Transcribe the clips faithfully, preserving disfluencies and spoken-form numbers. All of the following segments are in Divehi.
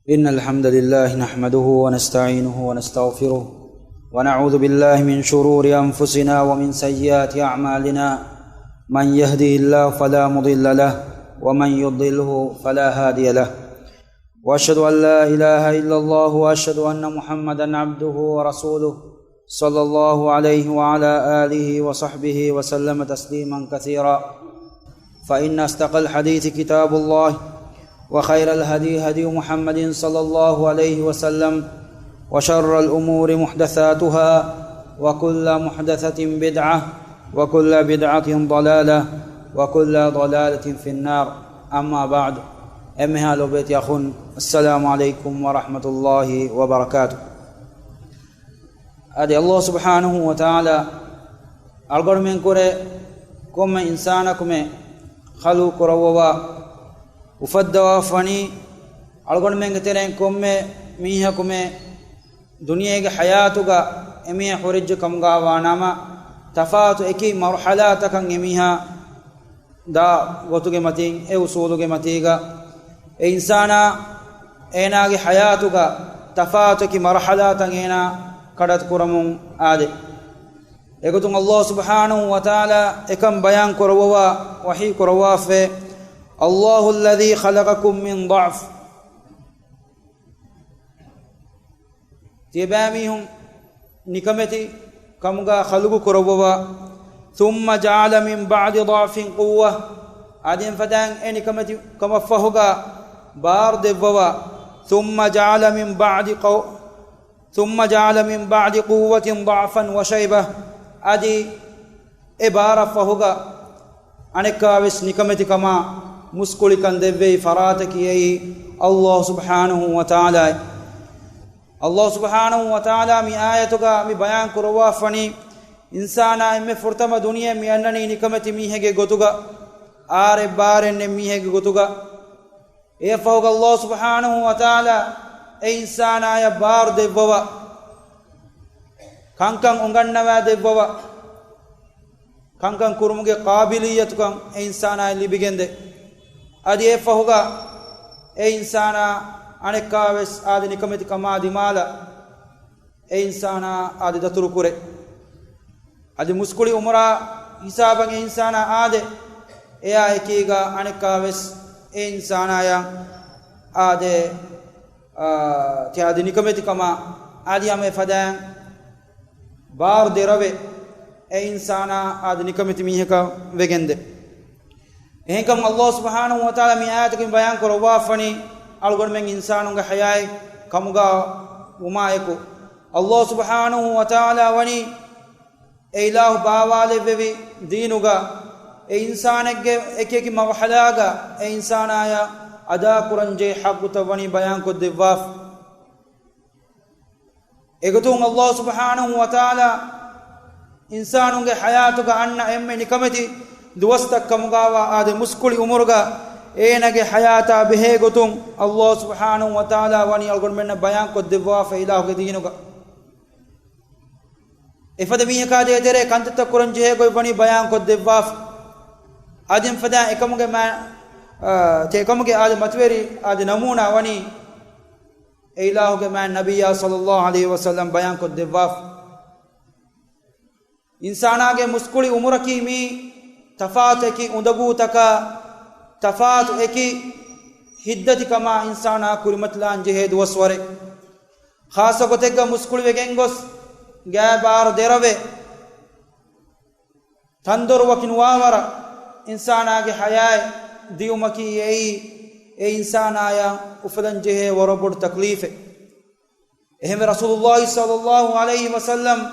إن الحمد لله نحمده ونستعينه ونستغفره، ونعوذ بالله من شرور أنفسنا ومن سيئات أعمالنا. من يهده الله فلا مضل له، ومن يضلله فلا هادي له. وأشهد أن لا إله إلا الله، وأشهد أن محمدا عبده ورسوله، صلى الله عليه وعلى آله وصحبه وسلم تسليما كثيرا. فإن أصدق الحديث كتاب الله، وخير الهدي هدي محمد صلى الله عليه وسلم، وشر الأمور محدثاتها، وكل محدثة بدعة، وكل بدعة ضلالة، وكل ضلالة في النار. أما بعد. އެންމެހާ ލޮބުވެތި އަޚުން، السلام عليكم ورحمة الله وبركاته. އަދި ﷲ ސުބްޙާނަހޫ ވަތަޢާލާ އަޅުގަނޑުމެންކުރެ ކޮންމެ އިންސާނަކުމެ ޚަލްޤު ކުރައްވަވާ، އުފައްދަވާފަނީ، އަޅުގަނޑުމެންގެ ތެރެއިން ކޮންމެ މީހަކުމެ ދުނިޔޭގެ ޙަޔާތުގަ އެމީހާ ހުރެއްޖެ ކަމުގަ ވާނަމަ، ތަފާތު އެކި މަރުޙަލާތަކަށް އެމީހާ ދާ ގޮތުގެ މަތީން، އެ އުސޫލުގެ މަތީގަ އެ އިންސާނާ އޭނާގެ ޙަޔާތުގަ ތަފާތު އެކި މަރުޙަލާތައް އޭނާ ކަޑައްތު ކުރަމުން އާދެ. އެގޮތުން ﷲ ސުބްޙާނަހޫ ވަތަޢާލާ އެކަން ބަޔާން ކުރައްވަވާ ވަޙީ ކުރައްވާފައި، الله الذي خلقكم من ضعف. ތިޔަބައިމީހުން ނިކަމެތި ކަމުގަ ޚަލްޤު ކުރައްވަވާ، ثم جعل من بعد ضعف قوة، އަދި އެފަދައިން އެ ނިކަމެތި ކަމަށްފަހުގަ ބާރު ދެއްވަވާ، ثم جعل من بعد قو-، ثم جعل من بعد قوة ضعفا وشيبة، އަދި އެ ބާރަށްފަހުގަ އަނެއްކާވެސް ނިކަމެތިކަމާ މުސްކުޅިކަން ދެއްވެވި ފަރާތަކީ އެއީ ﷲ ސުބްޙާނަހޫ ވަތަޢާލާއޭ. ﷲ ސުބްޙާނަހޫ ވަތަޢާލާ މި އާޔަތުގަ މި ބަޔާން ކުރައްވާފަނީ، އިންސާނާ އެންމެ ފުރަތަމަ ދުނިޔެ މި އަންނަނީ ނިކަމެތި މީހެއްގެ ގޮތުގަ، އާރެއް ބާރެއް ނެތް މީހެއްގެ ގޮތުގަ. އެއަށްފަހުގަ ﷲ ސުބްޙާނަހޫ ވަތަޢާލާ އެ އިންސާނާޔަށް ބާރު ދެއްވަވާ، ކަންކަން އުނގަންނަވާ ދެއްވަވާ، ކަންކަން ކުރުމުގެ ޤާބިލިއްޔަތުކަން އެ އިންސާނާއަށް ލިބިގެންދޭ. އަދި އެއަށްފަހުގަ އެ އިންސާނާ އަނެއްކާވެސް އާދެ ނިކަމެތިކަމާ ދިމާލަށް އެ އިންސާނާ އާދެ ދަތުރުކުރޭ. އަދި މުސްކުޅި އުމުރާ ހިސާބަށް އެ އިންސާނާ އާދެ، އެއާ އެކީގަ އަނެއްކާވެސް އެ އިންސާނާޔަށް އާދެ، އާ، ތި އާދެ ނިކަމެތިކަމާ އަދި ހަމަ އެފަދައިން ބާރު ދެރަވެ އެ އިންސާނާ އާދެ ނިކަމެތި މީހަކަށް ވެގެންދޭ. އެހެންކަމުން ﷲ ސުބްޙާނަހޫ ވަތަޢާލާ މި އާޔަތުގައި ބަޔާން ކުރައްވާފަނީ، އަޅުގަނޑުމެން އިންސާނުންގެ ޙަޔާތް ކަމުގަ ވުމާއެކު، ﷲ ސުބްޙާނަހޫ ވަތަޢާލާ ވަނީ އެ އިލާހު ބާވާލެއްވެވި ދީނުގަ އެ އިންސާނެއްގެ އެކިއެކި މަރުޙަލާގަ އެ އިންސާނާޔަށް އަދާކުރަންޖެހޭ ޙައްޤުތައް ވަނީ ބަޔާންކޮށްދެއްވާފަ. އެގޮތުން ﷲ ސުބްޙާނަހޫ ވަތަޢާލާ އިންސާނުންގެ ޙަޔާތުގަ އަންނަ އެންމެ ނިކަމެތި ދުވަސްތައް ކަމުގަވާ އާދެ މުސްކުޅި އުމުރުގަ އޭނާގެ ޙަޔާތާ ބެހޭ ގޮތުން ﷲ ސުބްޙާނަހޫ ވަތަޢާލާ ވަނީ އަޅުގަނޑުމެންނަށް ބަޔާންކޮށްދެއްވާފަ އިލާހުގެ ދީނުގަ. އެފަދަ މީހަކާ ދޭތެރޭ ކަންތައްތައް ކުރަން ޖެހޭ ގޮތް ވަނީ ބަޔާންކޮށްދެއްވާފަ. އަދި އެފަދަ އެކަމުގެ މާ-، އާ، ތެ އެކަމުގެ އާދެ މަތިވެރި އާދެ ނަމޫނާ ވަނީ އެ އިލާހުގެ މާތް ނަބިއްޔާ ޞައްލައްލާހު ޢަލައިހި ވަސައްލަމް ބަޔާންކޮށްދެއްވާފަ. އިންސާނާގެ މުސްކުޅި އުމުރަކީ މީ ތަފާތު އެކި އުނދަގޫތަކާ، ތަފާތު އެކި ހިތްދަތިކަމާ އިންސާނާ ކުރިމަތިލާން ޖެހޭ ދުވަސްވަރެއް. ޚާއްޞަ ގޮތެއްގަ މުސްކުޅިވެގެން ގޮސް، ގާތް ބާރު ދެރަވެ، ތަންދޮރު ވަކި ނުވާވަރަށް އިންސާނާގެ ޙަޔާތް ދިޔުމަކީ އެއީ، އެ އިންސާނާޔަށް އުފަލަން ޖެހޭ ވަރަށް ބޮޑު ތަކްލީފެއް. އެހެންވެ، ރަސޫލުﷲ ޞައްލައްލާހު ޢަލައިހި ވަސައްލަމް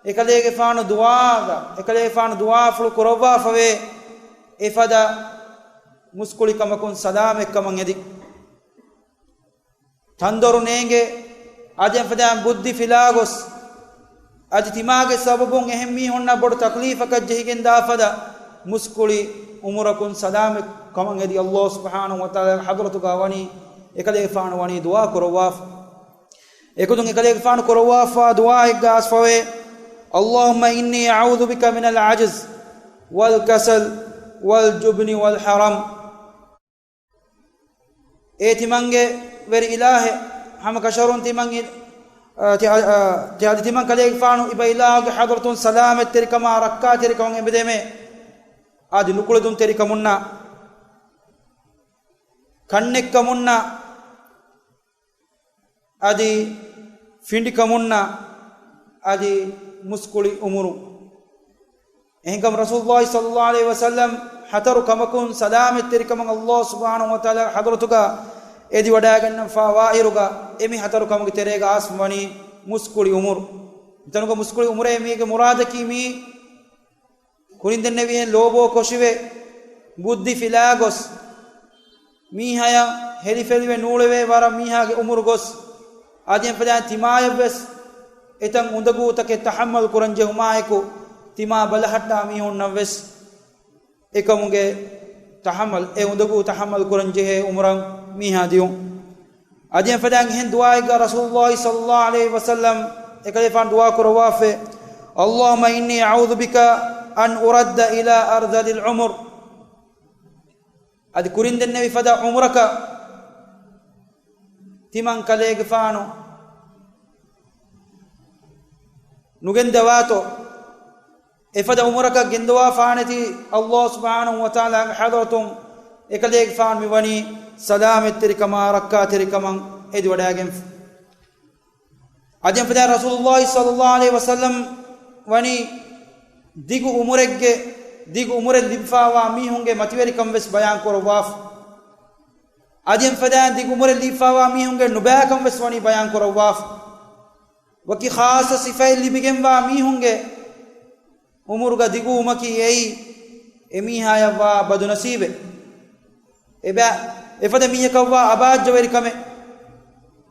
އެކަލޭގެފާނު ދުޢާގަ، އެކަލޭގެފާނު ދުޢާފުޅު ކުރައްވާފަވޭ، އެފަދަ މުސްކުޅިކަމަކުން ސަލާމަތްކަމަށް އެދި. ތަންދޮރު ނޭނގެ، އަދި އެފަދައިން ބުއްދި ފިލާގޮސް، އަދި ތިމާގެ ސަބަބުން އެހެން މީހުންނަށް ބޮޑު ތަކްލީފަކަށް ޖެހިގެންދާ ފަދަ މުސްކުޅި އުމުރަކުން ސަލާމަތް ކަމަށް އެދި، ﷲ ސުބްޙާނަހޫ ވަތަޢާލާގެ ޙަޟްރަތުގަ ވަނީ އެކަލޭގެފާނު ވަނީ ދުޢާ ކުރައްވާފަ. އެގޮތުން އެކަލޭގެފާނު ކުރައްވާފާ ދުޢާއެއްގަ އައިސްފަވޭ، اللهم إني أعوذ بك من العجز والكسل والجبن والهرم. އޭ ތިމަންގެ ވެރި އިލާހެއް، ހަމަ ކަށަވަރުން ތިމަން އި-، އާ، ތި-، އާ، ތި-، އަދި ތިމަން ކަލޭގެފާނު އިބަ އިލާހުގެ ޙަޟްރަތުން ސަލާމަތްތެރިކަމާ ރައްކާތެރިކަމަށް އެނބެދޭމޭ. އަދި ނުކުޅެދުންތެރިކަމުންނާ، ކަންނެއްކަމުންނާ، އަދި ފިނޑިކަމުންނާ، އަދި މުސްކުޅި އުމުރު. އެހެންކަމުން ރަސޫލުﷲ ޞައްލަﷲ ޢަލައިހި ވަސައްލަމް ހަތަރު ކަމަކުން ސަލާމަތްތެރިކަމަށް ﷲ ސުބްޙާނަހޫ ވަތަޢާލާގެ ޙަޟްރަތުގަ އެދިވަޑައިގަންނަންފާވާއިރުގަ، އެމި ހަތަރު ކަމުގެ ތެރޭގަ އާސް ވަނީ މުސްކުޅި އުމުރު. މިތަނުގަ މުސްކުޅި އުމުރޭ މީގެ މުރާދަކީ މީ ކުރިންދެންނެވިހެން ލޯބޯ ކޮށިވެ، ބުއްދި ފިލާގޮސް، މީހާޔަށް ހެލިފެލިވެ ނޫޅެވޭ ވަރަށް މީހާގެ އުމުރު ގޮސް، އަދި އެފަދައިން ތިމާޔަށްވެސް އެތަން އުނދަގޫތަކެއް ތަޙައްމަލް ކުރަންޖެހުމާއެކު، ތިމާ ބަލަހައްޓާ މީހުންނަށްވެސް އެކަމުގެ ތަޙައްމަލް، އެ އުނދަގޫ ތަޙައްމަލް ކުރަންޖެހޭ އުމުރަށް މީހާ ދިޔުން. އަދި އެފަދައިން އެހެން ދުޢާއެއްގަ ރަސޫލުﷲ ޞައްލަﷲ ޢަލައިހި ވަސައްލަމް އެކަލޭފާނު ދުޢާ ކުރައްވާފައި، اللهم إني أعوذ بك أن أرد إلى أرذل العمر. އަދި ކުރިންދެންނެވި ފަދަ އުމުރަކަށް ތިމަން ކަލޭގެފާނު ނުގެންދަވާތޯ، އެފަދަ އުމުރަކަށް ގެންދަވާފާނެތީ ﷲ ސުބްޙާނަހޫ ވަތަޢާލާގެ ޙަޟްރަތުން އެކަލޭގެފާނު މިވަނީ ސަލާމަތްތެރިކަމާ ރައްކާތެރިކަމަށް އެދިވަޑައިގެންފަ. އަދި އެފަދައިން ރަސޫލުﷲ ޞައްލަﷲ ޢަލައިހި ވަސައްލަމް ވަނީ ދިގު އުމުރެއްގެ، ދިގު އުމުރެއް ލިބިފާވާ މީހުންގެ މަތިވެރިކަން ވެސް ބަޔާން ކުރައްވާފަ. އަދި އެފަދައިން ދިގު އުމުރެއް ލިބިފާވާ މީހުންގެ ނުބައިކަން ވެސް ވަނީ ބަޔާން ކުރައްވާފަ. ވަކި ޚާއްޞަ ސިފައެއް ލިބިގެންވާ މީހުންގެ އުމުރުގަ ދިގުވުމަކީ އެއީ އެމީހާޔަށްވާ ބަދުނަސީބެއް. އެބަ، އެފަދަ މީހަކަށްވާ އަބާއްޖަވެރިކަމެއް.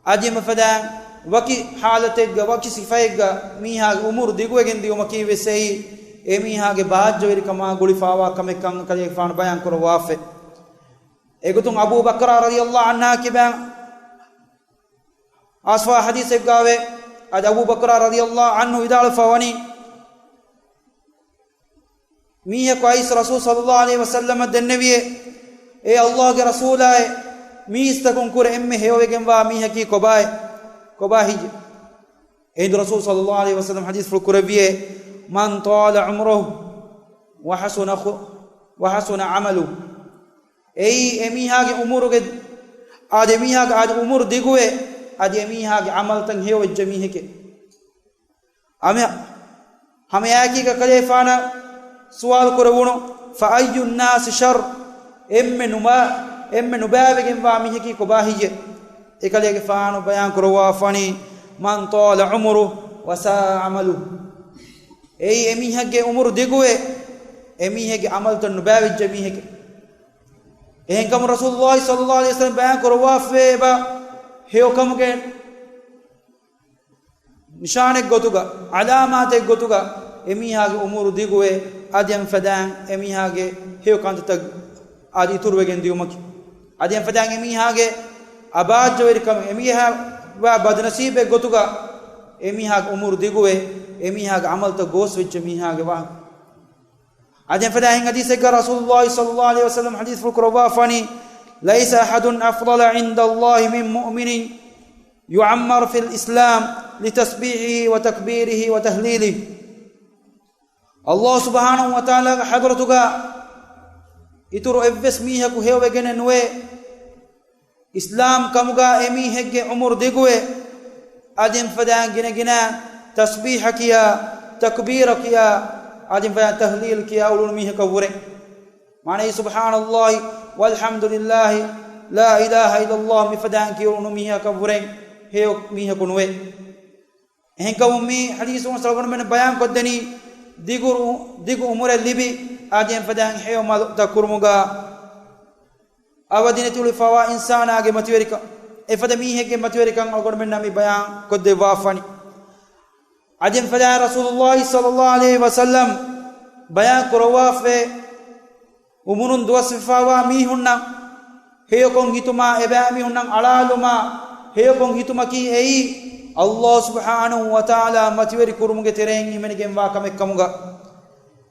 އަދި އެފަދައިން ވަކި ޙާލަތެއްގަ، ވަކި ސިފައެއްގަ މީހާގެ އުމުރު ދިގުވެގެން ދިޔުމަކީ ވެސް އެއީ އެމީހާގެ ބާއްޖަވެރިކަމާ ގުޅިފާވާ ކަމެއްކަން ކަލޭގެފާނު ބަޔާން ކުރައްވާފަ. އެގޮތުން އަބޫ ބަކްރާ ރަޟިޔަﷲ ޢަންހާ ކިބައިން އަސްވާ ޙަދީޘެއްގައިވޭ. އަދި އަބޫ ބަކްރާ ރަޟިޔަﷲ ޢަންހު ވިދާޅުވެފަ ވަނީ، މީހަކު އައިސް ރަސޫލު ޞައްލަﷲ ޢަލައިހި ވަސައްލަމަށް ދެންނެވިއޭ، އޭ ﷲގެ ރަސޫލާއޭ، މީސްތަކުން ކުރެ އެންމެ ހެޔޮވެގެންވާ މީހަކީ ކޮބާއޭ؟ ކޮބާ ހެއްޔޭ؟ އެހިނދު ރަސޫލު ޞައްލަﷲ ޢަލައިހި ވަސައްލަމަ ޙަދީޘްފުޅު ކުރެއްވިއޭ، من طال عمره وحسن خ-، وحسن عمله. އެއީ އެމީހާގެ އުމުރުގެ، އާދެ އެމީހާގެ އާދެ އުމުރު ދިގުވެ، އަދި އެމީހާގެ ޢަމަލުތައް ހެޔޮވެއްޖެ މީހެކޭ. ހަމަ، ހަމައެއާއެކީގަ ކަލޭފާނަށް ސުވާލު ކުރެވުނު، فأي الناس شر؟ އެންމެ ނުބަ-، އެންމެ ނުބައިވެގެންވާ މީހަކީ ކޮބާ ހެއްޔޭ؟ އެކަލޭގެފާނު ބަޔާން ކުރައްވާފަނީ، من طال عمره وساء عمله. އެއީ އެމީހެއްގެ އުމުރު ދިގުވެ، އެމީހެއްގެ ޢަމަލުތައް ނުބައިވެއްޖެ މީހެކޭ. އެހެންކަމުން ރަސޫލުﷲ ޞައްލަﷲ ޢަލައިހި ވަސައްލަމަ ބަޔާން ކުރައްވާފައިވާ ހެޔޮކަމުގެ ނިޝާނެއްގޮތުގަ، ޢަލާމާތެއްގޮތުގަ އެމީހާގެ އުމުރު ދިގުވެ، އަދި އެފަދައިން އެމީހާގެ ހެޔޮ ކަންތައްތައް އަދި އިތުރުވެގެން ދިޔުމަކީ. އަދި އެފަދައިން އެމީހާގެ އަބާއްޖަވެރިކަމެއް، އެމީހާ ވާ ބަދުނަސީބެއްގޮތުގަ އެމީހާގެ އުމުރު ދިގުވެ، އެމީހާގެ ޢަމަލުތައް ގޯސްވެއްޖެ މީހާގެ ވާހަކަ. އަދި އެފަދައިން ޙަދީޘެއްގަ ރަސޫލުﷲ ޞައްލަﷲ ޢަލައިހި ވަސައްލަމަ ޙަދީޘްފުޅު ކުރައްވާފަނީ، ليس أحد أفضل عند الله من مؤمن يعمر في الإسلام لتسبيحه وتكبيره وتهليله. ﷲ ސުބްޙާނަހޫ ވަތަޢާލާގެ ޙަޟްރަތުގަ އިތުރު އެއްވެސް މީހަކު ހެޔޮވެގެނެއް ނުވޭ، އިސްލާމް ކަމުގަ އެމީހެއްގެ ޢުމުރު ދިގުވެ، އަދި އެފަދައިން ގިނަ ގިނަ ތަސްބީޙަ ކިޔާ، ތަކްބީރަ ކިޔާ، އަދި އެފަދައިން ތަހްލީލް ކިޔާ އުޅުނު މީހަކަށްވުރެ. މާނައީ، سبحان الله والحمد لله لا إله إلا الله މިފަދައިން ކިޔުނު މީހަކަށްވުރެ ހެޔޮ މީހަކު ނުވޭ. އެހެންކަމުން މި ޙަދީޘުން އަޅުގަނޑުމެން ބަޔާން ކޮށްދެނީ، ދިގު، ދިގު އުމުރެއް ލިބި، އަދި އެފަދައިން ހެޔޮ ޢަމަލުތައް ކުރުމުގަ އަވަދިނެތި އުޅިފައިވާ އިންސާނާގެ މަތިވެރިކަން، އެފަދަ މީހެއްގެ މަތިވެރިކަން އަޅުގަނޑުމެންނަށް މި ބަޔާން ކޮށްދެއްވާފަނި. އަދި އެފަދައިން ރަސޫލުﷲ ޞައްލަﷲ ޢަލައިހި ވަސައްލަމަ ބަޔާން ކުރައްވާފައި، އުމުރުން ދުވަސްވެފައިވާ މީހުންނަށް ހެޔޮކޮށް ހިތުމާ، އެބައިމީހުންނަށް އަޅާލުމާ ހެޔޮކޮށް ހިތުމަކީ އެއީ، ﷲ ސުބްޙާނަހޫ ވަތަޢާލާ މަތިވެރި ކުރުމުގެ ތެރެއިން ހިމެނިގެންވާ ކަމެއް ކަމުގަ.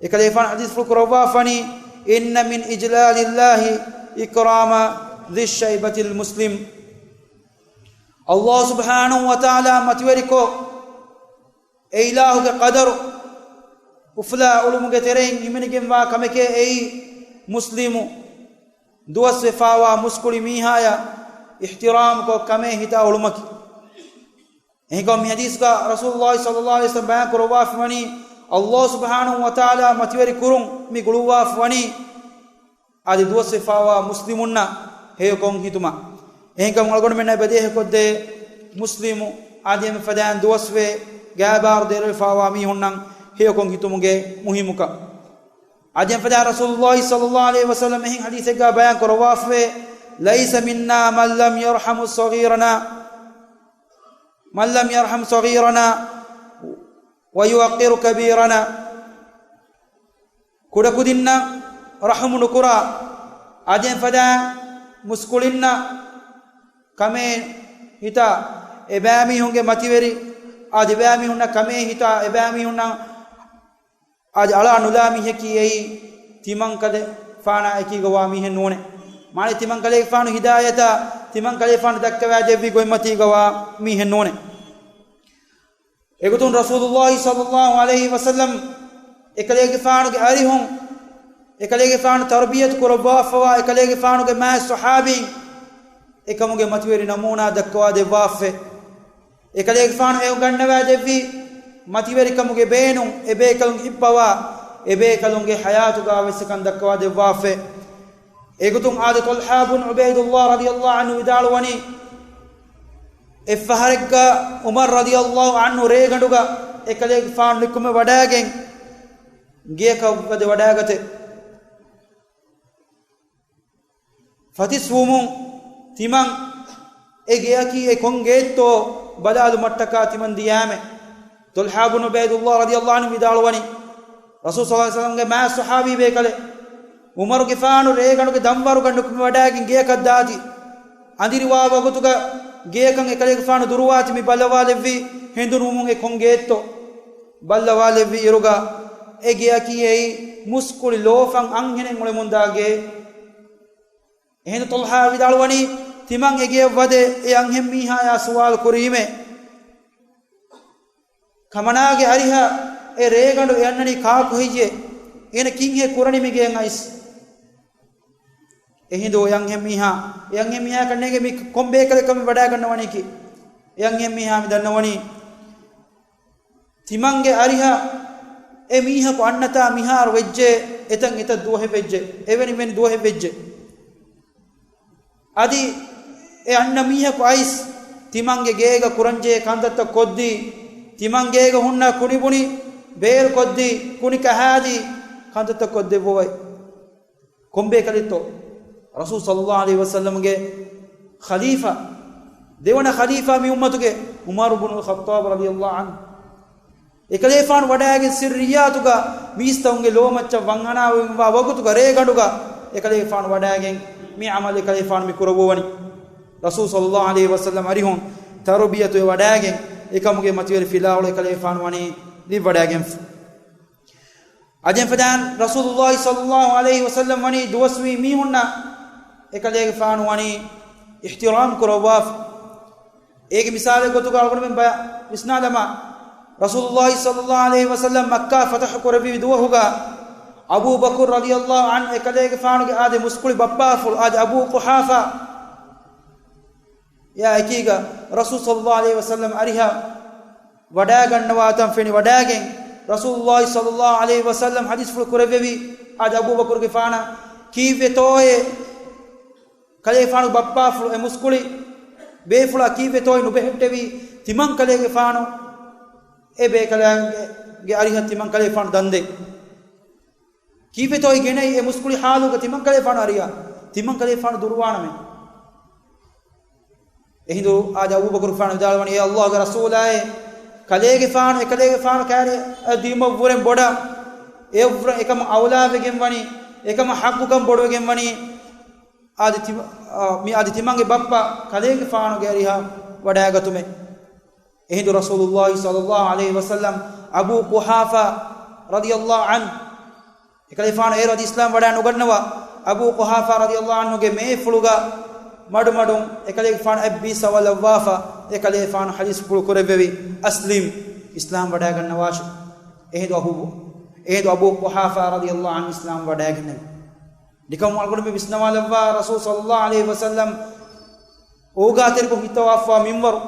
އެކަލޭފާނު ޙަދީޘްފުޅު ކުރައްވާފަނީ، إن من إجلال الله إكرام ذي الشيبة المسلم. ﷲ ސުބްޙާނަހޫ ވަތަޢާލާ މަތިވެރިކޮށް، އެ އިލާހުގެ ޤަދަރު އުފުލާ އުޅުމުގެ ތެރެއިން ހިމެނިގެންވާ ކަމެކޭ އެއީ މުސްލިމު ދުވަސްވެފާވާ މުސްކުޅި މީހާޔަށް އިޙްތިރާމްކޮށް ކަމޭ ހިތާ އުޅުމަކީ. އެހެންކަމުން މި ޙަދީޘްގަ ރަސޫލުﷲ ޞައްލަﷲ ޢަލައިހި ވަސައްލަމަ ބަޔާން ކުރައްވާފަ ވަނީ، ﷲ ސުބްޙާނަހޫ ވަތަޢާލާ މަތިވެރި ކުރުން މި ގުޅުއްވާފަ ވަނީ، އަދި ދުވަސްވެފާވާ މުސްލިމުންނަށް ހެޔޮކޮށް ހިތުމަށް. އެހެންކަމުން އަޅުގަނޑުމެންނަށް ބަދޭހަކޮށްދޭ މުސްލިމު އަދި އެންމެ ފަދައިން ދުވަސްވެ ގާބާރު ދޭރަވެފާވާ މީހުންނަށް ހެޔޮކޮށް ހިތުމުގެ މުހިއްމުކަން. އަދި އެންމެ ފަދައިން ރަސޫލުﷲ ޞައްލަﷲ ޢަލައިހި ވަސައްލަމަ އެހެން ޙަދީޘެއްގަ ބަޔާން ކުރައްވާފަވޭ، ليس منا من لم يرحم صغيرنا، من لم يرحم صغيرنا ويوقر كبيرنا. ކުޑަކުދިންނަށް ރަޙުމު ނުކުރާ، އަދި އެންމެ ފަދައިން މުސްކުޅިންނަށް ކަމޭ ހިތާ އެބައިމީހުންގެ މަތިވެރި، އަދި އެބައިމީހުންނަށް ކަމޭ ހިތާ އެބައިމީހުންނަށް އަދި އަޅާ ނުލާ މީހަކީ އެއީ ތިމަންކަލޭގެފާނާ އެކީގަވާ މީހެއް ނޫނޭ. މާނަ ތިމަންކަލޭގެފާނު ހިދާޔަތާ ތިމަންކަލޭގެފާނު ދައްކަވާ ދެއްވި ގޮތްމަތީގަވާ މީހެއް ނޫނޭ. އެގޮތުން ރަސޫލުﷲ ޞައްލަﷲ ޢަލައިހި ވަސައްލަމް އެކަލޭގެފާނުގެ އަރިހުން، އެކަލޭގެފާނު ތަރުބިޔަތު ކުރައްވާފަވާ އެކަލޭގެފާނުގެ މާތް ޞަޙާބީން އެކަމުގެ މަތިވެރި ނަމޫނާ ދައްކަވާ ދެއްވާފައެވެ. އެކަލޭގެފާނު އެ އުނގަންނަވާ ދެއްވި މަތިވެރިކަމުގެ ބޭނުން އެބޭކަލުން ހިއްޕަވާ، އެބޭކަލުންގެ ޙަޔާތުގަ ވެސް އެކަން ދައްކަވާ ދެއްވާފައެވެ. އެގޮތުން އާދެ، ޠަލްޙާ ބުން ޢުބައިދުﷲ ރަޟިޔަﷲ ޢަންހު ވިދާޅުވަނީ، އެއްފަހަރެއްގަ ޢުމަރު ރަޟިޔަﷲ ޢަންހު ރޭގަނޑުގަ އެކަލޭގެފާނު ނިކުމެ ވަޑައިގެން ގެޔަކަށް ވަދެ ވަޑައިގަތެވެ. ފަތިސްވުމުން ތިމަން އެ ގެޔަކީ އެ ކޮން ގެއެއްތޯ ބަލާލުމަށްޓަކާ ތިމަން ދިޔައިމެ. ޠަލްޙާ ބުން ޢުބައިދުﷲ ރަޟިޔަﷲ ޢަންހު ވިދާޅުވަނީ، ރަސޫލު ޞައްލަﷲ ޢަލައިހި ވަސައްލަމްގެ މާތް ޞަޙާބީ ބޭކަލެއް، ޢުމަރުގެފާނު ރޭގަނޑުގެ ދަންވަރުގަ ނުކުމެ ވަޑައިގެން ގެޔަކަށް ދާތީ، އަނދިރިވާ ވަގުތުގަ ގެޔަކަށް އެކަލޭގެފާނު ދުރުވާތީ މި ބައްލަވާލެއްވީ ހެނދުނުވުމުން އެ ކޮން ގެއެއްތޯ ބައްލަވާލެއްވި އިރުގަ، އެ ގެޔަކީ އެއީ މުސްކުޅި ލޯފަން އަންހެނެއް އުޅެމުންދާ ގެއެއް. އެހިނދު ޠަލްޙާ ވިދާޅުވަނީ، ތިމަން އެ ގެޔަށް ވަދެ އެ އަންހެންމީހާޔާ ސުވާލު ކުރީމޭ، ކަމަނާގެ އަރިހަށް އެ ރޭގަނޑު އެ އަންނަނީ ކާކު ހެއްޔޭ؟ އޭނަ ކިހިނެއް ކުރަނީ މި ގެޔަށް އައިސް؟ އެހިނދު އެ އަންހެންމީހާ، އެ އަންހެންމީހާ ކަންނޭނގެ މި ކޮން ބޭކަލެއް ކަމެއް ވަޑައިގަންނަވަނީކީ؟ އެ އަންހެންމީހާ މި ދަންނަވަނީ، ތިމަންގެ އަރިހަށް އެ މީހަކު އަންނަތާ މިހާރު ވެއްޖެ، އެތަން އެތައް ދުވަހެއް ވެއްޖެ، އެވެނި މެނި ދުވަހެއް ވެއްޖެ. އަދި އެ އަންނަ މީހަކު އައިސް ތިމަންގެ ގޭގަ ކުރަންޖެހޭ ކަންތައްތައް ކޮށްދީ، ތިމަން ގޭގަ ހުންނަ ކުނިބުނި ބޭރު ކޮށްދީ، ކުނި ކަހާދީ ކަންތައްތައް ކޮށްދެއްވަވައި. ކޮން ބޭކަލެއްތޯ؟ ރަސޫލު ޞައްލަﷲ ޢަލައިހި ވަސައްލަމްގެ ޚަލީފާ، ދެވަނަ ޚަލީފާ މި އުއްމަތުގެ ޢުމަރު ބުނުލް ޚައްޠާބް ރަޟިޔަﷲ ޢަންހު. އެކަލޭފާނު ވަޑައިގެން ސިއްރިއްޔާތުގަ މީސްތަކުންގެ ލޯމައްޗަށް ވަންހަނާވެގެންވާ ވަގުތުގަ ރޭގަނޑުގަ އެކަލޭފާނު ވަޑައިގެން މި ޢަމަލު އެކަލޭފާނު މި ކުރައްވަވަނީ. ރަސޫލު ޞައްލަﷲ ޢަލައިހި ވަސައްލަމް އަރިހުން ތަރުބިޔަތުވެ ވަޑައިގެން އެކަމުގެ މަތިވެރި ފިލާވަޅު އެކަލޭފާނު ވަނީ ލިބިވަޑައިގެންފަ. އަދި އެންމެ ފަދައިން ރަސޫލުﷲ ޞައްލަﷲ ޢަލައިހި ވަސައްލަމް ވަނީ ދުވަސްވީ މީހުންނަށް އެކަލޭގެފާނު ވަނީ އިޙްތިރާމް ކުރައްވާފަ. އޭގެ މިސާލެއް ގޮތުގަ އަޅުގަނޑުމެން ބަޔަ-، ވިސްނާލަމާ، ރަސޫލުﷲ ޞައްލަﷲ ޢަލައިހި ވަސައްލަމް މައްކާ ފަތަޙު ކުރެއްވި ދުވަހުގަ އަބޫ ބަކުރު ރަޟިޔަﷲ ޢަންހު އެކަލޭގެފާނުގެ އާދެ މުސްކުޅި ބައްޕާފުޅު އާދެ އަބޫ ޤުޙާފާ އެއާ އެކީގަ ރަސޫލު ޞައްލަﷲ ޢަލައިހި ވަސައްލަމް އަރިހަށް ވަޑައިގަންނަވާތަން ފެނި ވަޑައިގެން، ރަސޫލުﷲ ޞައްލަﷲ ޢަލައިހި ވަސައްލަމް ޙަދީޘްފުޅު ކުރެއްވެވި، އާދެ އަބޫބަކުރުގެފާނަށް ކީއްވެތޯއޭ ކަލޭގެފާނު ބައްޕާފުޅު އެ މުސްކުޅި ބޭފުޅާ ކީއްވެތޯއޭ ނުބެހެއްޓެވީ ތިމަން ކަލޭގެފާނު އެ ބޭކަލާގެ އަރިހަށް ތިމަން ކަލޭގެފާނު ދަންދެން؟ ކީއްވެތޯއޭ ގެނައީ އެ މުސްކުޅި ޙާލުގަ ތިމަން ކަލޭގެފާނު އަރިހަށް؟ ތިމަން ކަލޭގެފާނު ދުރުވާނަމޭ. އެހިނދު އާދެ އަބޫބަކުރުގެފާނު ވިދާޅުވަނީ، އޭ ﷲގެ ރަސޫލާއޭ، ކަލޭގެފާނު އެކަލޭގެފާނު ކައިރިއަށް ދިޔުމަށްވުރެން ބޮޑަށް އެއަށްވުރެން އެކަމަށް އައުލާވެގެންވަނީ، އެކަމަށް ޙައްޤުކަން ބޮޑުވެގެންވަނީ، އާދެ ތި-، އާ، މި އާދެ ތިމަންގެ ބައްޕަ ކަލޭގެފާނުގެ އަރިހަށް ވަޑައިގަތުމޭ. އެހިނދު ރަސޫލުﷲ ޞައްލަﷲ ޢަލައިހި ވަސައްލަމް އަބޫ ޤުޙާފާ ރަޟިޔަﷲ ޢަންހު، އެކަލޭގެފާނު އޭރު އަދި އިސްލާމް ވަޑައި ނުގަންނަވާ އަބޫ ޤުޙާފާ ރަޟިޔަﷲ ޢަންހުގެ މޭފުޅުގަ މަޑުމަޑުން އެކަލޭގެފާނު އަތް ބީއްސަވަލައްވާފަ، އެކަލޭފާނު ޙަދީޘްފުޅު ކުރެއްވެވި، "އަސްލިމް، އިސްލާމް ވަޑައިގަންނަވާށޭ." އެހިނދު އަބޫ، އެހިނދު އަބޫ ޤުޙާފާ ރަޟިޔަﷲ ޢަންހު އިސްލާމް ވަޑައިގެންނެވި. ނިކަން އަޅުގަނޑުމެން ވިސްނަވާލައްވާ، ރަސޫލު ޞައްލަﷲ ޢަލައިހި ވަސައްލަމް އޯގާތެރިކޮށް ހިއްތަވާފައިވާ މިންވަރު.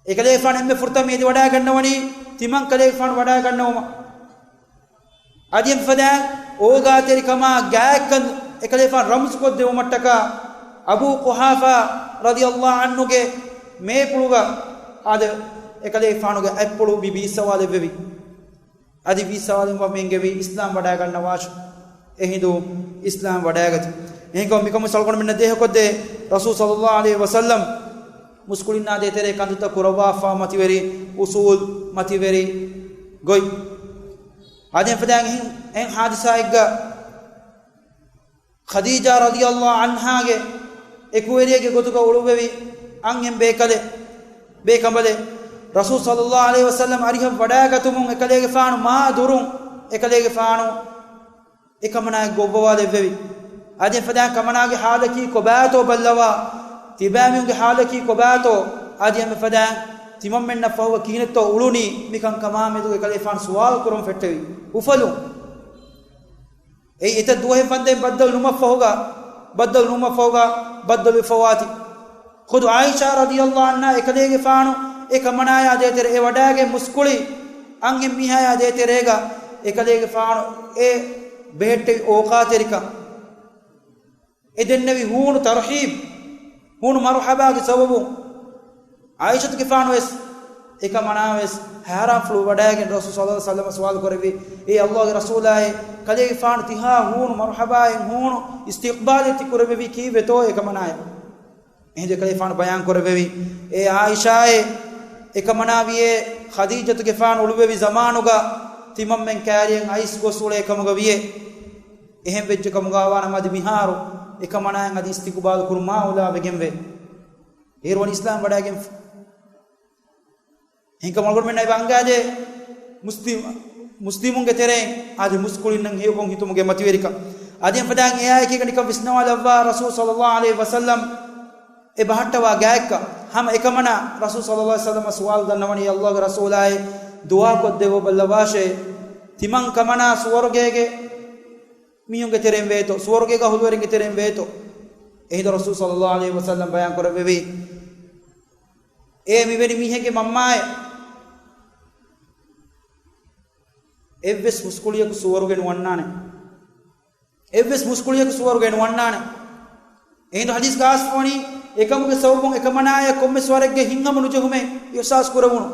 އެކަލޭފާނު އެންމެ ފުރަތަމަ އެދިވަޑައިގަންނަވަނީ ތިމަން ކަލޭފާނު ވަޑައިގަންނަވުމަށް. އަދި އެފަދައިން އޯގާތެރިކަމާ ގާތްކަން އެކަލޭފާނު ރަމްޒުކޮށްދެވުމަށްޓަކާ، އަބޫ ޤުޙާފާ ރަޟިޔަﷲ ޢަންހުގެ މޭޕުޅުގަ އާދެ، އެކަލޭފާނުގެ އަތްޕުޅު މި ބީއްސަވާލެއްވެވި. އަދި ވީއްސަވާލެއްވުމަށް އެންގެވީ، އިސްލާމް ވަޑައިގަންނަވާށޭ. އެހިނދު އިސްލާމް ވަޑައިގަތީ. އެހެންކަމުން މިކަމުން އަޅުގަނޑުމެންނަށް ދޭހަކޮށްދޭ، ރަސޫލު ޞައްލަﷲ ޢަލައިހި ވަސައްލަމް މުސްކުޅިންނާ ދޭތެރޭ ކަންތައްތައް ކުރައްވާފައިވާ މަތިވެރި އުޞޫލް، މަތިވެރި ގޮތް. އަދި އެފަދައިން އެހެން ހާދިސާއެއްގަ ޚަދީޖާ ރަޟިޔަﷲ ޢަންހާގެ އެކުވެރިއެއްގެ ގޮތުގަ އުޅުއްވެވި އަންހެން ބޭކަލެއް، ބޭކަނބަލެއް، ރަސޫލު ޞައްލަﷲ ޢަލައިހި ވަސައްލަމް އަރިހަށް ވަޑައިގަތުމުން އެކަލޭގެފާނު މާ ދުރުން އެކަލޭގެފާނު އެކަމަނާއަށް ގޮއްވަވާލެއްވެވި. އަދި އެފަދައިން ކަމަނާގެ ޙާލަކީ ކޮބާތޯ ބައްލަވާ، ތިބާމީހުންގެ ޙާލަކީ ކޮބާތޯ، އަދި އެފަދައިން ތިމަންމެންނަށް ފަހުގަ ކިހިނެއްތޯ އުޅުނީ، މިކަންކަމާ މެދުގަ އެކަލޭފާނު ސުވާލު ކުރަން ފެއްޓެވި. އުފަލުން އެއީ އެތައް ދުވަހެއް ވަންދެން ބައްދަލު ނުވުމަށްފަހުގަ، ބައްދަލު ނުވުމަށްފަހުގަ ބައްދަލުވެފަވާތީ. ޚުދު ޢާއިޝާ ރަޟިޔަﷲ ޢަންހާ އެކަލޭގެފާނު އެ ކަމަނާޔާ ދޭތެރޭ އެ ވަޑައިގެން މުސްކުޅި އަންހެން މީހާޔާ ދޭތެރޭގަ އެކަލޭގެފާނު އެ ބެހެއްޓެވި އޯގާތެރިކަން، އެ ދެންނެވި ހޫނު ތަރްޙީބް، ހޫނު މަރުޙަބާގެ ސަބަބުން ޢާއިޝަތުގެފާނު ވެސް އެކަމަނާ ވެސް ހައިރާންފުޅު ވަޑައިގެން ރަސޫލު ޞައްލަﷲ ޢަލައިހި ވަސައްލަމަ ސުވާލު ކުރެއްވި، އޭ ﷲގެ ރަސޫލާއޭ، ކަލޭގެފާނު ތިހާ ހޫނު މަރުޙަބާއެއް ހޫނު އިސްތިޤްބާލެއް ތި ކުރެއްވެވީ ކީއްވެތޯ އެކަމަނާޔަށް؟ އެހިނދު އެކަލޭފާނު ބަޔާން ކުރެއްވެވި، އޭ ޢާއިޝާއޭ، އެކަމަނާ ވިޔޭ ޚަދީޖަތުގެފާނު އުޅުއްވެވި ޒަމާނުގަ ތިމަންމެން ކައިރިއަށް އައިސް ގޮސް އުޅޭ ކަމުގަ ވިޔޭ. އެހެން ވެއްޖެ ކަމުގަ ވާނަމަ އަދި މިހާރު އެކަމަނާއަށް އަދި އިސްތިޤުބާލު ކުރުމާ އައުލާ ވެގެންވޭ. އޭރު ވަނީ އިސްލާމް ވަޑައިގެންފަ. އެހެންކަމުން އަޅުގަނޑުމެންނަށް އެބަ އަންގާދޭ، މުސްލިމް، މުސްލިމުންގެ ތެރެއިން އަދި މުސްކުޅިންނަށް ހެޔޮކޮށް ހިތުމުގެ މަތިވެރިކަން. އަދި އެފަދައިން އެއާއެކީގަ ނިކަން ވިސްނަވާލައްވާ ރަސޫލު ޞައްލަﷲ ޢަލައިހި ވަސައްލަމް އެ ބަހައްޓަވާ ގާތްކަން. ހަމަ އެކަމަނާ ރަސޫލު ޞައްލަﷲ ޢަލައިހި ވަސައްލަމަށް ސުވާލު ދަންނަވަނީ، އައްލާހުގެ ރަސޫލާއޭ، ދުޢާ ކޮށްދެއްވަބައްލަވާށޭ، ތިމަން ކަމަނާ ސުވަރުގޭގެ މީހުންގެ ތެރެއިން ވޭތޯ، ސުވަރުގޭގަ އަހުލުވެރިންގެ ތެރެއިން ވޭތޯ. އެހިނދު ރަސޫލު ޞައްލަﷲ ޢަލައިހި ވަސައްލަމް ބަޔާން ކުރެއްވެވީ، އޭ މިވެނި މީހެއްގެ މަންމާއޭ، އެއްވެސް މުސްކުޅިޔަކު ސުވަރުގެ ނުވަންނާނެ. އެއްވެސް މުސްކުޅިޔަކު ސުވަރުގެ ނުވަންނާނެ. އެހިނދު ޙަދީޘްގަ އައިސްފަވަނީ، އެކަމުގެ ސަބަބުން އެކަމަނާޔަށް ކޮންމެސް ވަރެއްގެ ހިތްހަމަ ނުޖެހުމެއް އިޙްސާސް ކުރެވުނު.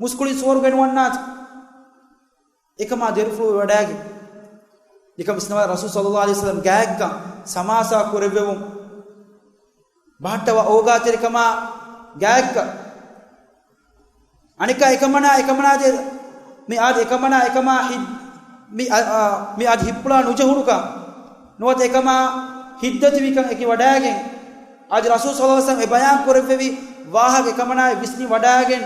މުސްކުޅިން ސުވަރުގެ ނުވަންނާތި. އެކަމާ ދިރިފުޅުވެވަޑައިގެން ނިކަން ވިސްނަވާ ރަސޫލު ޞައްލަﷲ ޢަލައިހި ވަސައްލަމް ގާތްކަން ސަމާސާ ކުރެއްވެވުން. ބަހައްޓަވާ އޯގާތެރިކަމާ ގާތްކަން. އަނެއްކާ އެކަމަނާ، އެކަމަނާ ދޭ، މި އާދެ، އެކަމަނާ، އެކަމާ ހިތް، މި އަ، އަ، މި އާދެ ހިތްޕުޅާ ނުޖެހުނުކަން. ނުވަތަ އެކަމާ ހިތްދަތިވިކަން އެކި ވަޑައިގެން. އާދެ ރަސޫލު ޞައްލަﷲ ޢަލައިހި ވަސައްލަމް އެ ބަޔާން ކުރެއްވެވި ވާހަކަ އެކަމަނާ ވިސްނި ވަޑައިގެން.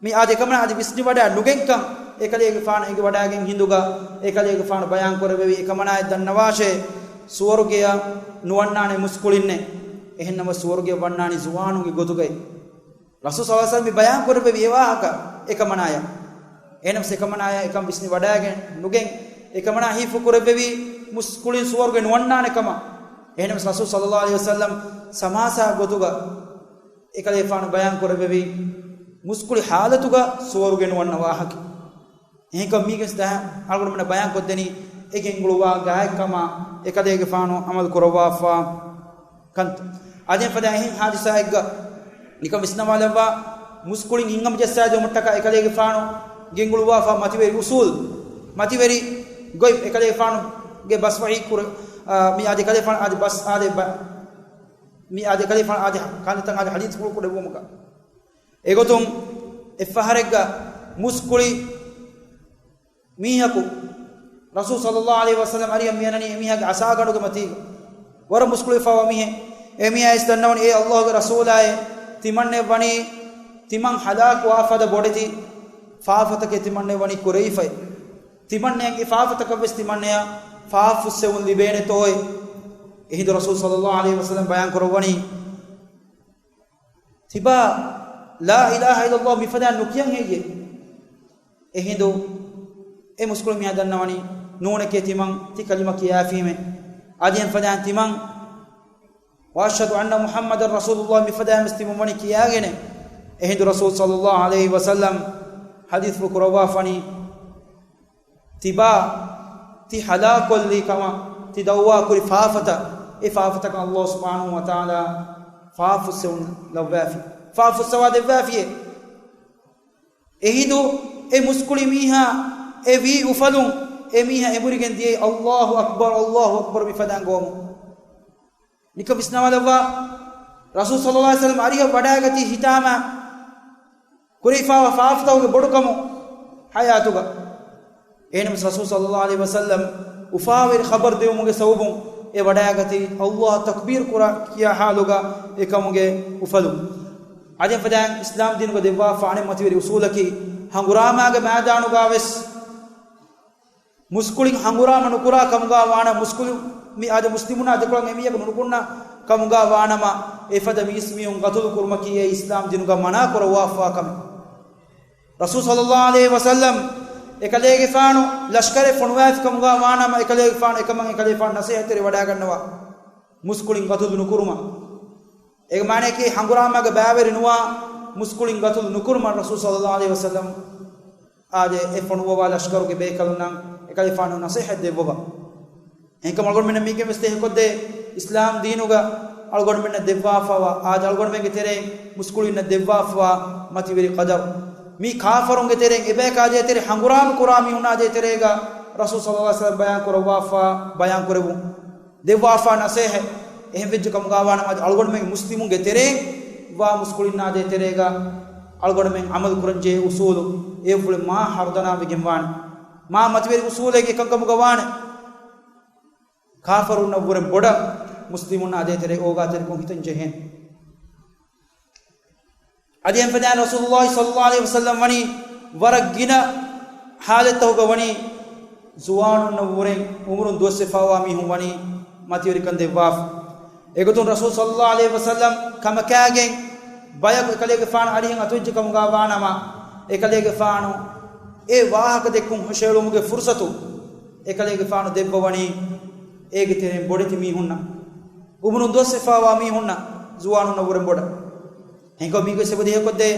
މި އާދެ އެކަމަނާ އަދި ވިސްނިވަޑައި ނުގެންކަން އެކަލޭގެފާނު އެނގިވަޑައިގެން ހިނދުގަ އެކަލޭގެފާނު ބަޔާން ކުރެއްވެވި އެކަމަނާއަށް ދަންނަވާށޭ، ސުވަރުގެއަށް ނުވަންނާނެ މުސްކުޅިންނެއް. އެހެންނަމަ ސުވަރުގެއަށް ވަންނާނީ ޒުވާނުންގެ ގޮތުގައި. ރަސޫލު ޞައްލަﷲ ޢަލައިހި ވަސައްލަމް މި ބަޔާން ކުރެއްވެވި އެ ވާހަކަ އެކަމަނާޔަށް. އެހެނަސް އެކަމަނާޔަށް އެކަން ވިސްނި ވަޑައިގެން ނުގެން އެކަމަނާ ހީފު ކުރެއްވެވީ މުސްކުޅިން ސުވަރުގެ ނުވަންނާނެ ކަމަށް. އެހެނަސް ރަސޫލު ޞައްލަﷲ ޢަލައިހި ވަސައްލަމް ސަމާސާ ގޮތުގަ އެކަލޭފާނު ބަޔާން ކުރެއްވެވީ މުސްކުޅި ޙާލަތުގަ ސުވަރުގެ ނުވަންނަ ވާހަކަ. އެހެންކަމުން މީގެން އަޅުގަނޑުމެންނަށް ބަޔާން ކޮށްދެނީ އެ ގެންގުޅުވާ ގާތްކަމާ އެކަލޭގެފާނު ޢަމަލު ކުރައްވާފާ ކަންތައް. އަދި އެފަދަ އެހެން ހާދިސާއެއްގަ ނިކަން ވިސްނަވާލައްވާ މުސްކުޅިން ހިތްހަމަޖައްސާދިއުމަށްޓަކާ އެކަލޭގެފާނު ގެންގުޅުވާފާ މަތިވެރި އުސޫލް، މަތިވެރި ގޮތް އެކަލޭގެފާނުގެ ބަސް ވަޙީ ކުރ-، އާ، މި އާދެ އެކަލޭގެފާނު އާދެ ބަސް އާދެ ބަ-، މި އާދެ އެކަލޭގެފާނު އާދެ ކަންތައް އާދެ ޙަދީޘްފުޅު ކުރެއްވުމުގަ. އެގޮތުން އެއްފަހަރެއްގަ މުސްކުޅި މީހަކު ރަސޫލު ޞައްލަﷲ ޢަލައިހި ވަސައްލަމް އަރިއަށް މިއަންނަނީ އެމީހާގެ އަސާގަނޑުގެ މަތީގަ. ވަރަށް މުސްކުޅިފަވާ މީހެއް. އެމީހާ އިސް ދަންނަވަނީ، އޭ އައްލާހުގެ ރަސޫލާއޭ، ތިމަންނެއް ވަނީ ތިމަން ހަލާކުވާ ފަދަ ބޮޑެތި ފާފަތަކެއް ތިމަންނެއް ވަނީ ކުރެވިފައި. ތިމަންނެއަށް އެ ފާފަތަކަށްވެސް ތިމަންނެއަށް ފާފަ ފުއްސެވުން ލިބޭނެތޯއޭ؟ އެހިނދު ރަސޫލު ޞައްލަﷲ ޢަލައިހި ވަސައްލަމް ބަޔާން ކުރައްވަނީ، ތިބާ ލާ އިލާހަ އިއްލައްލާހު މިފަދައިން ނުކިޔަން ހެއްޔޭ؟ އެހިނދު އެ މުސްކުޅި މީހާ ދަންނަވަނީ ނޫނެކޭ ތިމަން ތި ކަލިމަ ކިޔާފީމޭ. އަދި އެފަދައިން ތިމަން ވައަޝްހަދު އަންނަ މުޙައްމަދަން ރަސޫލުއްލާހް މިފަދައިން ވެސް ތިމަން ވަނީ ކިޔާގެނެއް. އެހިނދު ރަސޫލު ޞައްލައްލާހު ޢަލައިހި ވަސައްލަމް ޙަދީޘްފުޅު ކުރައްވާފަނީ، ތިބާ ތި ހަލާކުކޮށްލި ކަމަށް ތި ދައުވާ ކުރި ފާފަތައް، އެ ފާފަތަކަށް ﷲ ސުބްޙާނަހޫ ވަތަޢާލާ ފާފަ ފުއްސެވުން ލައްވާފި، ފާފަ ފުއްސަވާ ދެއްވާފިއޭ. އެހިނދު އެ މުސްކުޅި މީހާ އެ ވީ އުފަލުން އެ މީހާ އެނބުރިގެން ދިޔައީ، ﷲ އަކްބަރު، ﷲ އަކްބަރު މިފަދައިން ގޮވަމުން. ނިކަން ވިސްނާވާލައްވާ، ރަސޫލު ޞައްލައްލާހު ޢަލައިހި ވަސައްލަމް އަރިހަށް ވަޑައިގަތީ ހިތާމަ ކުރެވިފާވާ ފާފަތަކުގެ ބޮޑުކަމު ޙަޔާތުގަ. އެހެނަސް ރަސޫލު ޞައްލައްލާހު ޢަލައިހި ވަސައްލަމް އުފާވެރި ޚަބަރު ދެވުމުގެ ސަބަބުން އެ ވަޑައިގަތީ ﷲ އަށް ތަކްބީރު ކުރާ ކިޔާ ޙާލުގަ އެކަމުގެ އުފަލުން. އަދި އެފަދައިން އިސްލާމް ދީނުގަ ދެއްވާފާ އަނެއް މަތިވެރި އުސޫލަކީ، ހަނގުރާމާގެ މައިދާނުގަ ވެސް މުސްކުޅިން ހަނގުރާމަ ނުކުރާ ކަމުގަ ވާނަމަ، މުސްކުޅި މި އާދެ މުސްލިމުންނާ ދެކޮޅަށް އެމީހަކު ނުނުކުންނަ ކަމުގަ ވާނަމަ، އެފަދަ މީސްމީހުން ގަތުލު ކުރުމަކީ އެ އިސްލާމް ދީނުގަ މަނާ ކުރައްވާފާ ކަމެއް. ރަސޫލު ޞައްލައްލާހު ޢަލައިހި ވަސައްލަމް އެކަލޭގެފާނު ލަޝްކަރެއް ފޮނުވާފި ކަމުގަ ވާނަމަ، އެކަލޭގެފާނު އެކަމަށް އެކަލޭގެފާނު ނަސޭހަތްތެރި ވަޑައިގަންނަވާ، މުސްކުޅިން ގަތުލު ނުކުރުމަށް. އޭގެ މާނައަކީ ހަނގުރާމާގެ ބައިވެރި ނުވާ މުސްކުޅިން ގަތުލު ނުކުރުމަށް ރަސޫލު ޞައްލައްލާހު ޢަލައިހި ވަސައްލަމް އާދެ، އެ ފޮނުއްވަވާ ލަޝްކަރުގެ ބޭކަލުންނަށް އެކަލޭފާނު ނަސޭހަތް ދެއްވަވާ. އެހެންކަމުން އަޅުގަނޑުމެންނަށް މީގެން ވެސް ދޭހަކޮށްދޭ، އިސްލާމް ދީނުގަ އަޅުގަނޑުމެންނަށް ދެއްވާފަވާ، އާދެ، އަޅުގަނޑުމެންގެ ތެރެއިން މުސްކުޅިންނަށް ދެއްވާފަވާ މަތިވެރި ޤަދަރު. މީ ކާފަރުންގެ ތެރެއިން އެބަޔަކާ ދޭތެރޭ ހަނގުރާމަ ކުރާ މީހުންނާ ދޭތެރޭގަ ރަސޫލު ޞައްލައްލާހު ޢަލައިހި ވަސައްލަމް ބަޔާން ކުރައްވާފަ، ބަޔާން ކުރެވުން. ދެއްވާފާ ނަސޭހަތް. އެހެން ވެއްޖެ ކަމުގަ ވާނަމަ، އަޅުގަނޑުމެން މުސްލިމުންގެ ތެރެއިން ވާ މުސްކުޅިންނާ ދޭތެރޭގަ އަޅުގަނޑުމެން ޢަމަލު ކުރަންޖެހޭ އުސޫލު އެއްފުޅެ މާ ހަރުދަނާވެގެން ވާނެ. މާ މަތިވެރި އުސޫލެއްގެ ކަންކަމުގަ ވާނެ. ކާފަރުންނަށްވުރެން ބޮޑަށް މުސްލިމުންނާ ދޭތެރޭ އޯގާތެރިކޮށް ހިތަން ޖެހޭނެ. އަދި އެފަދައިން ރަސޫލުއްލާހި ޞައްލައްލާހު ޢަލައިހި ވަސައްލަމް ވަނީ ވަރަށް ގިނަ ޙާލަތްތަކުގަ ވަނީ ޒުވާނުންނަށްވުރެން އުމުރުން ދުވަސްވެފާވާ މީހުން ވަނީ މަތިވެރިކަން ދެއްވާފަ. އެގޮތުން ރަސޫލު ޞައްލައްލާހު ޢަލައިހި ވަސައްލަމް ކަމަކާގެން ބަޔަކު އެކަލޭގެފާނު އަރިހަށް އަތުވެއްޖެ ކަމުގަ ވާނަމަ، އެކަލޭގެފާނު އެ ވާހަކަ ދެއްކުން ހުށައެޅުމުގެ ފުރުޞަތު އެކަލޭގެފާނު ދެއްވަވަނީ އޭގެ ތެރެއިން ބޮޑެތި މީހުންނަށް، އުމުރުން ދުވަސްވެފާވާ މީހުންނަށް، ޒުވާނުންނަށްވުރެން ބޮޑަށް. ހެންކަމުން މީގެ ސެބަދޭހަކޮށްދޭ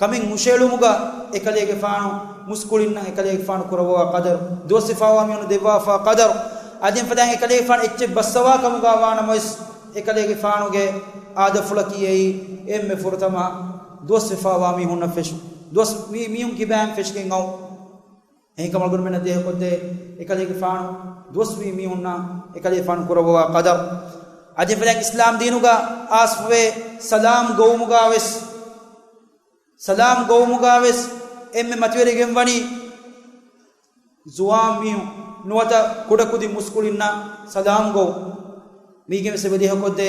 ކަމެއް ހުށައެޅުމުގަ އެކަލޭގެފާނު މުސްކުޅިންނަށް އެކަލޭގެފާނު ކުރައްވާ ޤަދަރު، ދުވަސްވެފާވާ މީހުން ދެއްވާފާ ޤަދަރު، އަދި އެފަދައިން އެކަލޭގެފާނު އެއްޗެއް ބައްސަވާ ކަމުގަ ވާނަމަވެސް، އެކަލޭގެފާނުގެ އާދަފުޅަކީ އެއީ އެންމެ ފުރަތަމަ ދުވަސްވެފާވާ މީހުންނަށް ފެށުން. ދުވަސް މީ-، މީހުން ކިބައިން ފެށިގެން އައުން. އެހެންކަމުން އަޅުގަނޑުމެންނަށް ދޭހަކޮށްދޭ އެކަލޭގެފާނު ދުވަސްވީ މީހުންނަށް އެކަލޭގެފާނު ކުރައްވާ ޤަދަރު. އަދި އެފަދައިން އިސްލާމް ދީނުގަ އާސްފުވޭ ސަލާމް ގޮވުމުގަވެސް، ސަލާމް ގޮވުމުގަވެސް އެންމެ މަތިވެރިގެން ވަނީ ޒުވާން މީހުން ނުވަތަ ކުޑަކުދިން މުސްކުޅިންނަށް ސަލާމް ގޮވުން. މީގެން ވެސް އެބަ ދޭހަކޮށްދޭ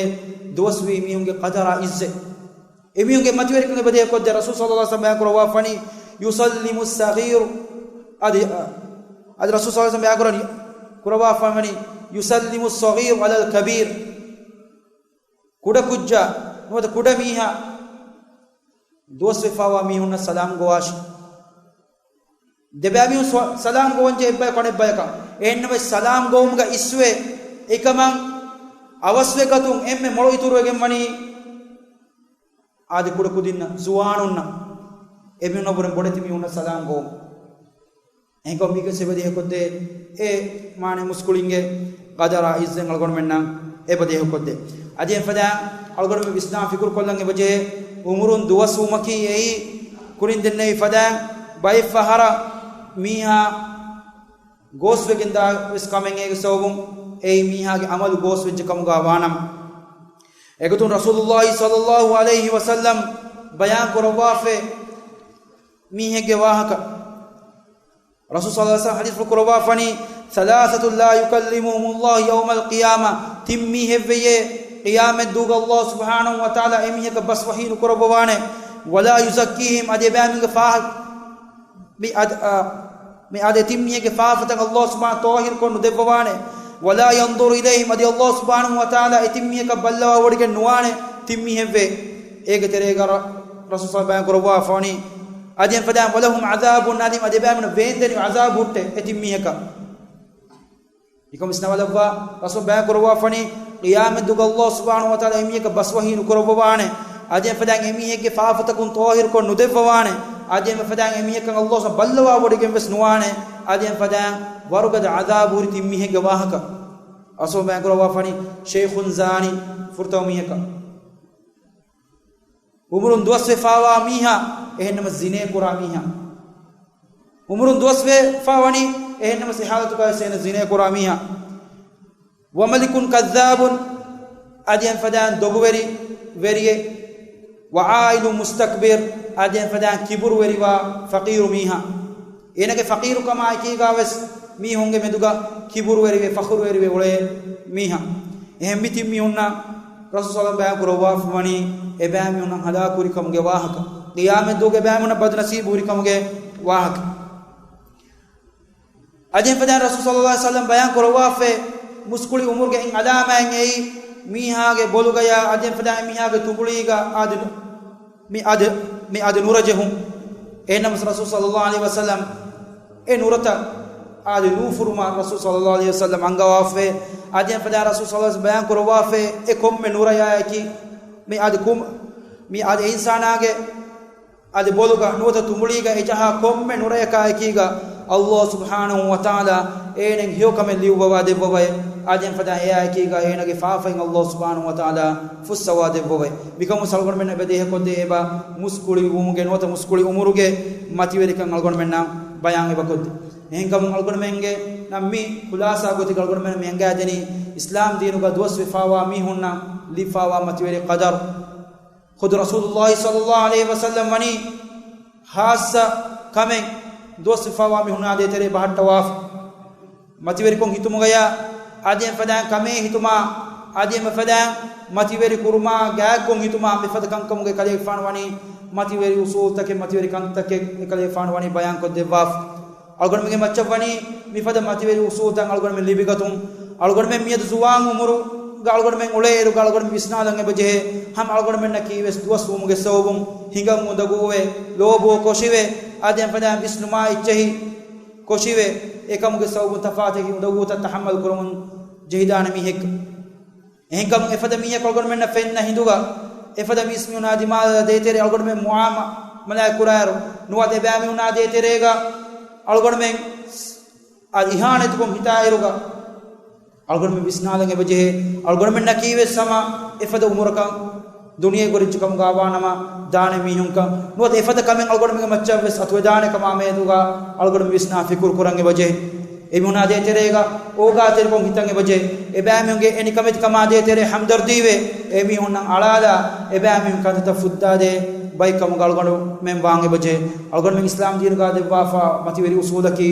ދުވަސްވީ މީހުންގެ ޤަދަރާ އިއްޒަތް. އެމީހުންގެ މަތިވެރިކަން އެބަ ދޭހަކޮށްދޭ ރަސޫލު ޞައްލައްލާހު ޢަލައިހި ވަސައްލަމް ބަޔާން ކުރައްވާފަނީ، يسلم الصغير، އަދި، އަދި ރަސޫލު ޞައްލައްލާހު ޢަލައިހި ވަސައްލަމް ބަޔާން ކުރަނީ، ކުރައްވާފަވަނީ، يسلم الصغير على الكبير. ކުޑަކުއްޖާ ނުވަތަ ކުޑަމީހާ ދުވަސްވެފާވާ މީހުންނަށް ސަލާމް ގޮވާށި. ދެބައިމީހުން ސަ-، ސަލާމް ގޮވަންޖެހޭ އެއްބަޔަކު އަނެއްބަޔަކަށް. އެހެންނަމަވެސް ސަލާމް ގޮވުމުގަ އިސްވެ އެކަމަށް އަވަސްވެގަތުން އެންމެ މޮޅު އިތުރުވެގެން ވަނީ އާދެ ކުޑަކުދިންނަށް، ޒުވާނުންނަށް، އެމީހުންނަށްވުރެން ބޮޑެތި މީހުންނަށް ސަލާމް ގޮވުން. އެހެންކަމުން މީގެ ސެބަދޭހަކޮށްދޭ އެ މާނަ މުސްކުޅިންގެ ޤަދަރާ އިއްޒަތް އަޅުގަނޑުމެންނަށް އެބަ ދޭހަކޮށްދޭ. އަދި އެފަދައިން އަޅުގަނޑުމެން ވިސްނާ ފިކުރުކޮށްލަން އެބަޖެހޭ، އުމުރުން ދުވަސް ވުމަކީ އެއީ ކުރިން ދެންނެވި ފަދައިން ބައެއް ފަހަރަށް މީހާ ގޯސްވެގެންދާ ވެސް ކަމެއް އޭގެ ސަބަބުން އެއީ މީހާގެ އަމަލު ގޯސްވެއްޖެ ކަމުގަ ވާނަމަ. އެގޮތުން ރަސޫލުއްލާހި ޞައްލައްލާހު ޢަލައިހި ވަސައްލަމް ބަޔާން ކުރައްވާފައި މީހެއްގެ ވާހަކަ. ރަސޫލު ޞައްލައްލާހު ޢަލައިހި ވަސައްލަމް ޙަދީޘްފުޅު ކުރައްވާފަނީ، ثلاثة لا يكلمهم الله يوم القيامة، ތިން މީހެއްވެޔޭ، ޤިޔާމަތްދުވުގަ ﷲ ސުބްޙާނަހޫ ވަތަޢާލާ އެމީހަކަށް ބަސް ވަޙީ ނުކުރައްވަވާނެ. ولا يزكيهم، އަދި އެބައިމީހުންގެ ފާހަ-، މި އަދި، އާ، މި އާދެ ތިން މީހެއްގެ ފާފަތައް ﷲ ސުބްޙާނަހޫ ޠާހިރުކޮށް ނުދެއްވަވާނެ. ولا ينظر إليهم، އަދި ﷲ ސުބްޙާނަހޫ ވަތަޢާލާ އެ ތިން މީހަކަށް ބައްލަވާވޮޑިގެން ނުވާނެ، ތިން މީހެއްވެ. އޭގެ ތެރޭގަ ރަ-، ރަސޫލު ޞައްލަﷲ ޢަލައިހި ވަސައްލަމަ ބަޔާން ކުރައްވާފަ ވަނީ، އަދި އެފަދައިން، وَلَهُمْ عَذَابٌ أَلِيمٌ، އަދި އެބައިމީހުންނަށް ވޭންދެނި ޢަޒާބު ހުއްޓޭ އެ ތިން މީހަކަށް. ނިކަން ވިސްނާލައްވާ، ރަސޫލު ބަޔާން ކުރައްވާފަ ވަނީ، ޤިޔާމަތްދުވަހު ﷲ ސުބްޙާނަހޫ ވަތަޢާލާ އެމީހަކަށް ބަސްވަހީ ނުކުރައްވަވާނެ. އަދި އެފަދައިން އެމީހެއްގެ ފާފަތަކުން ޠާހިރުކޮށް ނުދެއްވަވާނެ. އަދި އެފަދައިން އެމީހަކަށް ﷲ ބައްލަވާވޮޑިގެން ވެސް ނުވާނެ. އަދި އެފަދައިން ވަރުގަދަ ޢަޛާބު ހުރި ތިން މީހެއްގެ ވާހަކަ ރަސޫލު ބަޔާން ކުރައްވާފަ ވަނީ، شيخٌ زانٍ، ފުރަތަމަ މީހަކަށް. އުމުރުން ދުވަސްވެފަވާ މީހާ، އެހެންނަމަ ޒިނޭ ކުރާ މީހާ. އުމުރުން ދުވަސްވެފަ ވަނީ، އެހެންނަމަ އެ ޙާލަތުގައި ވެސް އޭނަ ޒިނޭ ކުރާ މީހާ. وَمَلِكٌ كَذَّابٌ، އަދި އެފަދައިން ދޮގުވެރި ވެރިއެއް. وَعَائِلٌ مُسْتَكْبِرٌ، އަދި އެފަދައިން ކިބުރުވެރިވާ ފަޤީރު މީހާ. އޭނަގެ ފަޤީރުކަމާ އެކީގަ ވެސް މީހުންގެ މެދުގަ ކިބުރުވެރިވެ، ފަޚުރުވެރިވެ އުޅޭ މީހާ. އެހެން މި ތިން މީހުންނަށް ރަސޫލު ޞައްލަﷲ ޢަލައިހި ވަސައްލަމަ ބަޔާން ކުރައްވާފަ ވަނީ، އެބައިމީހުންނަށް ހަލާކު ހުރިކަމުގެ ވާހަކަ، ޤިޔާމަތްދުވަހުގެ އެބައިމީހުންނަށް ބަދުނަސީބު ހުރިކަމުގެ ވާހަކަ. އަދި އެފަދައިން ރަސޫލު ޞައްލަﷲ ޢަލައިހި ވަސައްލަމަ ބަޔާން ކުރައްވާފައި، މުސްކުޅި އުމުރުގެ އިން ޢަލާމާތް އެއީ، މީހާގެ ބޮލުގަޔާ އަދި އެފަދައިން މީހާގެ ތުނބުޅީގަ އަދި ނު-، މި އަދި، މި އަދި ނުރަޖެހުން. އެހެންނަމަސް ރަސޫލު ޞައްލަﷲ ޢަލައިހި ވަސައްލަމަ އެ ނުރަތައް އަދި ނޫފުރުމަށް ރަސޫލު ޞައްލަﷲ ޢަލައިހި ވަސައްލަމަ އަންގަވާފައި، އަދި އެފަދައިން ރަސޫލު ޞައްލަﷲ ޢަލައިހި ވަސައްލަމަ ބަޔާން ކުރައްވާފައި، އެ ކޮންމެ ނުރަޔާއަކީ، މި އަދި ކު-، މި އަދި އިންސާނާގެ އަދި ބޮލުގަ ނުވަތަ ތުނބުޅީގަ އެޖަހާ ކޮންމެ ނުރަޔަކާ އެކީގަ، ﷲ ސުބްޙާނަހޫ ވަތަޢާލާ އޭނައަށް ހެޔޮކަމެއް ލިޔުއްވަވާ ދެއްވަވައި، އަދި އެފަދައިން އެއާ އެކީގަ އޭނަގެ ފާފައިން ﷲ ސުބްޙާނަހޫ ވަތަޢާލާ ފުއްސަވާ ދެއްވަވައި. މިކަމުން އަޅުގަނޑުމެންނަށް އެބަ ދޭހަކޮށްދޭ އެބަ މުސްކުޅިވުމުގެ ނުވަތަ މުސްކުޅި އުމުރުގެ މަތިވެރިކަން އަޅުގަނޑުމެންނަށް ބަޔާން އެބަ ކޮށްދޭ. އެހެންކަމުން އަޅުގަނޑުމެންގެ ނަ މި ޚުލާޞާ ގޮތެއްގަ އަޅުގަނޑުމެން މި އަންގައިދެނީ، އިސްލާމް ދީނުގަ ދުވަސްވެފަވާ މީހުންނަށް ލިބިފަވާ މަތިވެރި ޤަދަރު. ޚުދު ރަސޫލުﷲ ޞައްލަﷲ ޢަލައިހި ވަސައްލަމަ ވަނީ ޚާއްޞަ ކަމެއް ދުވަސްވެފަވާ މީހުންނާ ދޭތެރޭ ބަހައްޓަވާފަ. މަތިވެރިކޮށް ހިތުމުގަޔާ އަދި އެފަދައިން ކަމޭ ހިތުމާ އަދި އެފަދައިން މަތިވެރި ކުރުމާ ގާތްކޮށް ހިތުމާ މިފަދަ ކަންކަމުގެ ކަލޭގެފާނު ވަނީ މަތިވެރި އުސޫލުތަކެއް މަތިވެރި ކަންތަކެއް އެކަލޭގެފާނު ވަނީ ބަޔާންކޮށްދެއްވާފަ. އަޅުގަނޑުމެންގެ މައްޗަށް ވަނީ މިފަދަ މަތިވެރި އުސޫލުތައް އަޅުގަނޑުމެން ލިބިގަތުން. އަޅުގަނޑުމެން މިއަދު ޒުވާން އުމުރުގަ އަޅުގަނޑުމެން އުޅޭއިރުގަ އަޅުގަނޑުމެން ވިސްނާލަން އެބަޖެހޭ، ހަމަ އަޅުގަނޑުމެންނަކީ ވެސް ދުވަސް ވުމުގެ ސަބަބުން ހިނގަން އުނދަގޫވެ، ލޯބޯ ކޮށިވެ، އަދި އެފަދައިން ވިސްނުމާ އެއްޗެހި ކޮށިވެ، އެކަމުގެ ސަބަބުން ތަފާތު އުނދަގޫތައް ތަޙައްމަލް ކުރަމުން ޖެހިދާނެ މީހެއް. އެހެންކަމުން އެފަދަ މީހަކު އަޅުގަނޑުމެންނަށް ފެންނަ ހިނދުގަ، އެފަދަ މީސްމީހުނާ ދިމާލަށް ދޭތެރޭ އަޅުގަނޑުމެން މުޢާމަލާތް ކުރާއިރު، ނުވަތަ އެބައިމީހުނާ ދޭތެރޭގަ އަޅުގަނޑުމެން އަދި އިހާނެތިކޮށް ހިތާއިރުގަ، އަޅުގަނޑުމެން ވިސްނާލަން އެބަޖެހޭ، އަޅުގަނޑުމެންނަކީ ވެސް ހަމަ އެފަދަ އުމުރަކަށް ދުނިޔެ ގުރިއްޖެ ކަމުގަ ވާނަމަ ދާނެ މީހުންކަން ނުވަތަ އެފަދަ ކަމެއް އަޅުގަނޑުމެންގެ މައްޗަށް ވެސް އަތުވެދާނެ ކަމާ މެދުގަ އަޅުގަނޑު ވިސްނާ ފިކުރު ކުރަން އެބަޖެހޭ. އެމީހުނާ ދޭތެރޭގަ އޯގާތެރިކޮށް ހިތަން އެބަޖެހޭ. އެބައިމީހުންގެ އެނިކަމެތިކަމާ ދޭތެރޭ ހަމްދަރްދީވެ، އެމީހުންނަށް އަޅާލާ، އެބައިމީހުން ކަންތައްތައް ފުއްދާދޭ ބައެއްކަމުގަ އަޅުގަނޑުމެން ވާން އެބަޖެހޭ. އަޅުގަނޑުމެން އިސްލާމް ދީނުގަ ދެއްވާފަ މަތިވެރި އުސޫލަކީ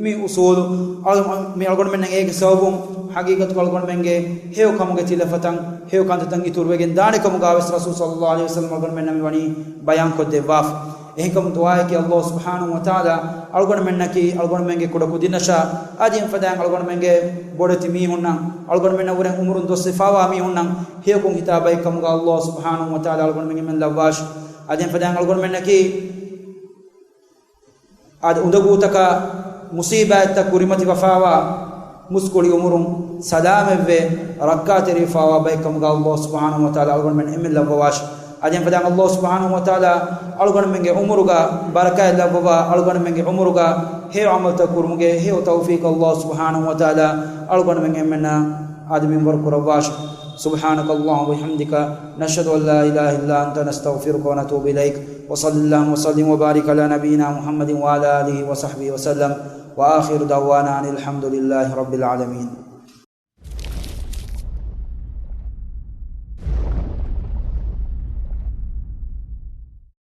މި އުސޫލު. އަޅު-، މި އަޅުގަނޑުމެންނަށް އޭގެ ސަބަބުން ހަގީގަތުގަ އަޅުގަނޑުމެންގެ ހެޔޮ ކަމުގެ ތިލަފަތައް، ހެޔޮ ކަންތައްތައް އިތުރުވެގެން ދާނެ ކަމުގަ ވެސް ރަސޫލު ޞައްލަﷲ ޢަލައިހި ވަސައްލަމަ އަޅުގަނޑުމެންނަށް މި ވަނީ ބަޔާންކޮށްދެއްވާފަ. އެހެންކަމުން ދުޢާއަކީ ﷲ ސުބްޙާނަހޫ ވަތަޢާލާ އަޅުގަނޑުމެންނަކީ އަޅުގަނޑުމެންގެ ކުޑަކުދިންނަށާ އަދި އެފަދައިން އަޅުގަނޑުމެންގެ ބޮޑެތި މީހުންނަށް އަޅުގަނޑުމެންނަށް ވުރެ އުމުރުން ދުވަސްވެފަވާ މީހުންނަށް ހެޔޮކޮށް ހިތާ ބައެއްކަމުގަ ﷲ ސުބްޙާނަހޫ ވަތަޢާލާ އަޅުގަނޑުމެން އެންމެން ލައްވާށި. އަދި އެފަދައިން އަޅުގަނޑުމެންނަކީ އަދި އުނދަގޫތަކާ މުޞީބާތްތައް ކުރިމަތިވެފަވާ މުސްކުޅި އުމުރުން ސަލާމަތްވެ ރައްކާތެރިވެފަވާ ބައެއްކަމުގަ ﷲ ސުބްޙާނަހޫ ވަތަޢާލާ އަޅުގަނޑުމެން އެންމެން ލައްވަވާށި. އަދި އެފަދައިން ﷲ ސުބްޙާނަހޫ ވަތަޢާލާ އަޅުގަނޑުމެންގެ އުމުރުގަ ބަރަކާތް ލައްވަވާ، އަޅުގަނޑުމެންގެ އުމުރުގަ ހެޔޮ ޢަމަލުތައް ކުރުމުގެ ހެޔޮ ތައުފީޤު ﷲ ސުބްޙާނަހޫ ވަތަޢާލާ އަޅުގަނޑުމެން އެންމެންނަށް އަދި މިންވަރު ކުރައްވާށި. سبحانك اللهم وبحمدك، نشهد أن لا إله إلا أنت، نستغفرك ونتوب إليك. وصل اللهم وسلم وبارك على نبينا محمد وعلى آله وصحبه وسلم. وآخر دعوانا أن الحمد لله رب العالمين.